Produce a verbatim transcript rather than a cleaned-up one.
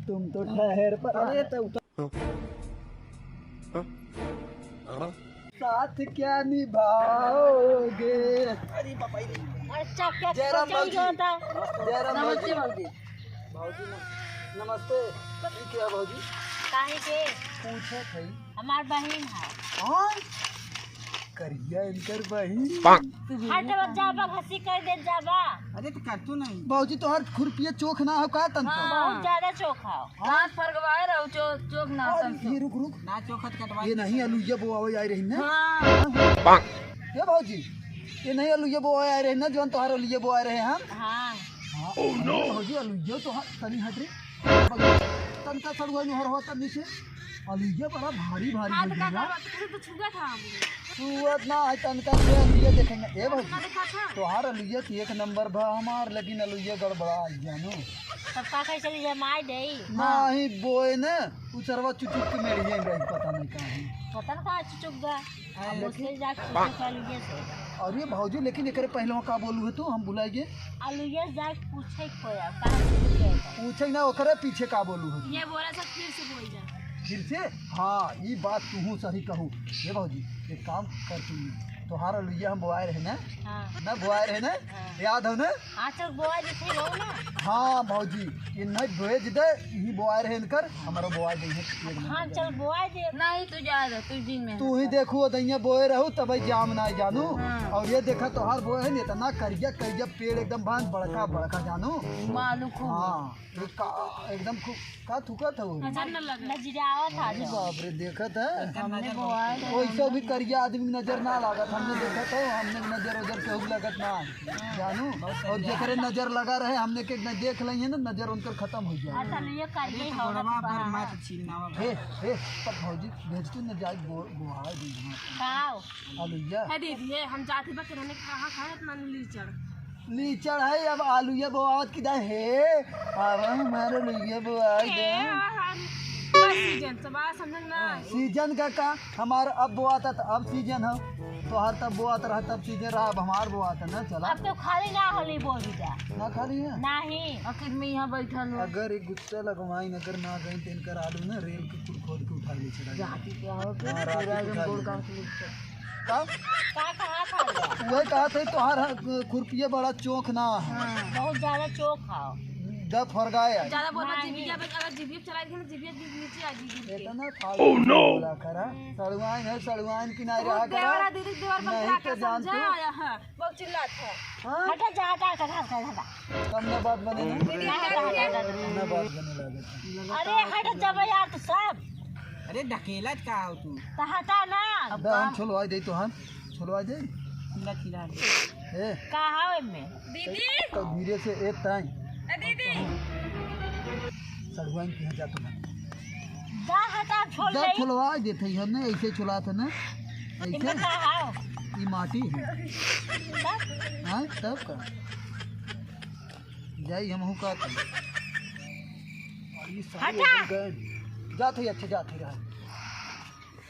तुम तो ठहर पर, अरे तो उतर। साथ क्या निभाओगे? अरे बाबा रे। अच्छा, क्या जयराम सोचा ही बाबूजी। होता? जयराम नमस्ते बाबूजी। बाबूजी। बाबूजी न-, नमस्ते। ई क्या बाबूजी? काहे के? पूछत हई। हमार बहिन है। हाँ? करिया इनकर बहिन। हट, अब जाबा, घसी कर दे जाबा। अरे तो कर तू नहीं। बाबूजी, तोहार खुरपिया चोख ना हो का तनका? हाँ। बहुत ज्यादा चोख हो। हाँ। दांत फरगवाए रहो, चो-, चोख ना और तनका। ये रुक, रुक। ना चोखत कटवा ये दे। नहीं अलुइया बोआवे आए रही ना? हाँ। हाँ। ये बाबूजी, ये नहीं अलुइया बोआवे आए रही ना, जौन तोहार अलुइया बोआए रहे हम। हाँ। हाँ। Oh no। बाबूजी, अलुइया तो हाँ, तनी हट रे। तनका सड़ुआ नहीं हर हुआ तनी से। अलुइया बड़ा भारी भारी हाथ हो का गया। करवा, तुझे तो छुआ था हमने। छुअत ना है, तनका से अलुइया देखेंगे। ए भौजी, ना देखा था। तोहार अलुइया तो एक नंबर बा, हमार लेकिन अलुइया गड़बड़ा आई जानू। तब का कहे चली जमाई देई? नहीं बोए ना, उचरवा चुचुक के मेरी है, पता नहीं कहाँ है। पता ना कहाँ चुचुक गया। हाँ, अब लेकिन उसके जाके पूछो क्या लीजिए से। अरे भौजी, लेकिन एकरे पहले का बोलू है तू, हम भुलाइए। अलुइया जाके पूछे खोया, कहाँ से पूछे है? पूछे ना, ओकरे पीछे का बोलू है? ये बोला सब फिर से बोल जा। फिर से? हाँ, ई बात तू सही कहू। ये भौजी, एक काम कर तू, तोहार अलुइया हम बोआए रहे ना? हाँ। ना बोआए रहे ना? हाँ। याद हो ना? हाँ, चल बोआ जैसे हो ना। हाँ भौजी, ये नहीं भेज दे, यही बोआए रहे इनकर, हमारा बोआए दे है, एक नंबर हाँ, के। चल बोआ दे। नहीं, तू जा दे, तू दिन में तू ही है। देखू, दैया बोए रहू, तब जाम ना जानू। हाँ। और ये देखा तोहार बोए है, इतना करिया, करिया पेड़ एकदम बांध बड़का, बड़का जानू। मालूम खूब। हाँ, एक का-, एकदम खूब, का थूका था वो? नजर न लगे। नजरियावा था अरे जो। बाप रे, देखत है। हमने बोआ है। वैसे भी करिया आदमी की नजर ना लागत, हमने देखत है, हमने नजर उजर केहू लगत ना। जानू, और जेकरे नजर लगा रहे, हमने के न देख लई है ना, नजर उनकर खत्म हो जाए। अच्छा, ये करिए तो हो गोड़वा रहा पर है। मार छीनना वा। हे, हे, तब भौजी भेज तू न जाए गो-, गोहार दी वहाँ। काओ? अलुइया। है दीदी, ये हम जाते बा किराने कहाँ खाए इतना लीचड़। लीचड़ है, अब आलुइया बोआवत की दा हे, अब हमारे अलुइया बोआई दे। ए, हम बस सीजन से बात समझ ना आई। सीजन का का? हमार अब बोआता त अब सीजन ह, तोहार तब बोआत रहा तब सीजन रहा, अब हमार बोआता ना, चला। अब तो खाली ना होली बोल जा। ना खाली है? नहीं। आखिर में यहाँ बैठल हो। अगर एक गुस्सा लगवाइन, अगर ना गई तो इनकर आलू ना रेल के कुल खोद के उठा ले चला जाए। जाके क्या हो, हाँ, रात पूरा को एकदम उठा गोल ले। काट ले। का? का कहा था? वही कहा थे तोहार ह-, खुरपिया बड़ा चोख ना है। हाँ। बहुत ज्यादा चोख है। दत फर गए। ज्यादा बोल मत, नहीं। जीभिया पे, अगर जीभिया चला गई ना, जीभिया नीचे आ जाएगी। इतना फालतू Oh no! बोला करा। हम्म। सड़ुआइन है, सड़ुआइन किनारे वो रहा करा। देवरा दीदी, देवर पर नहीं क्या तो कर जानते समझा हो। आया है, बहुत चिल्लात है। हाँ? हटा, जा, हटा, हटा, हटा, हटा। कम ना बात बने ना। दीदी, हटा, हटा, हटा, हटा। ना बात बने लागत है। अरे, हट, जब यार, तो सब। अरे, ढकेलत का हो तू? तो हटा ना। अब दा, हम काम छोलवा दे तो हम। छोलवा दे। पूरा खिला दे। ए। का हवे में? दीदी। तो धीरे से ए ताई। ए दीदी। सड़ुआइन के यहाँ जा तो ना। जा हटा, छोल जा दे। छोलवा देते ही हमने, ऐसे छोला था ना। इनका ऐसे। का हाव? ई माटी है। तब? हाँ, तब का? जाई हमहू का तब। और ये सारे हटा। हो गए। जात है, अच्छा जात है, रहा।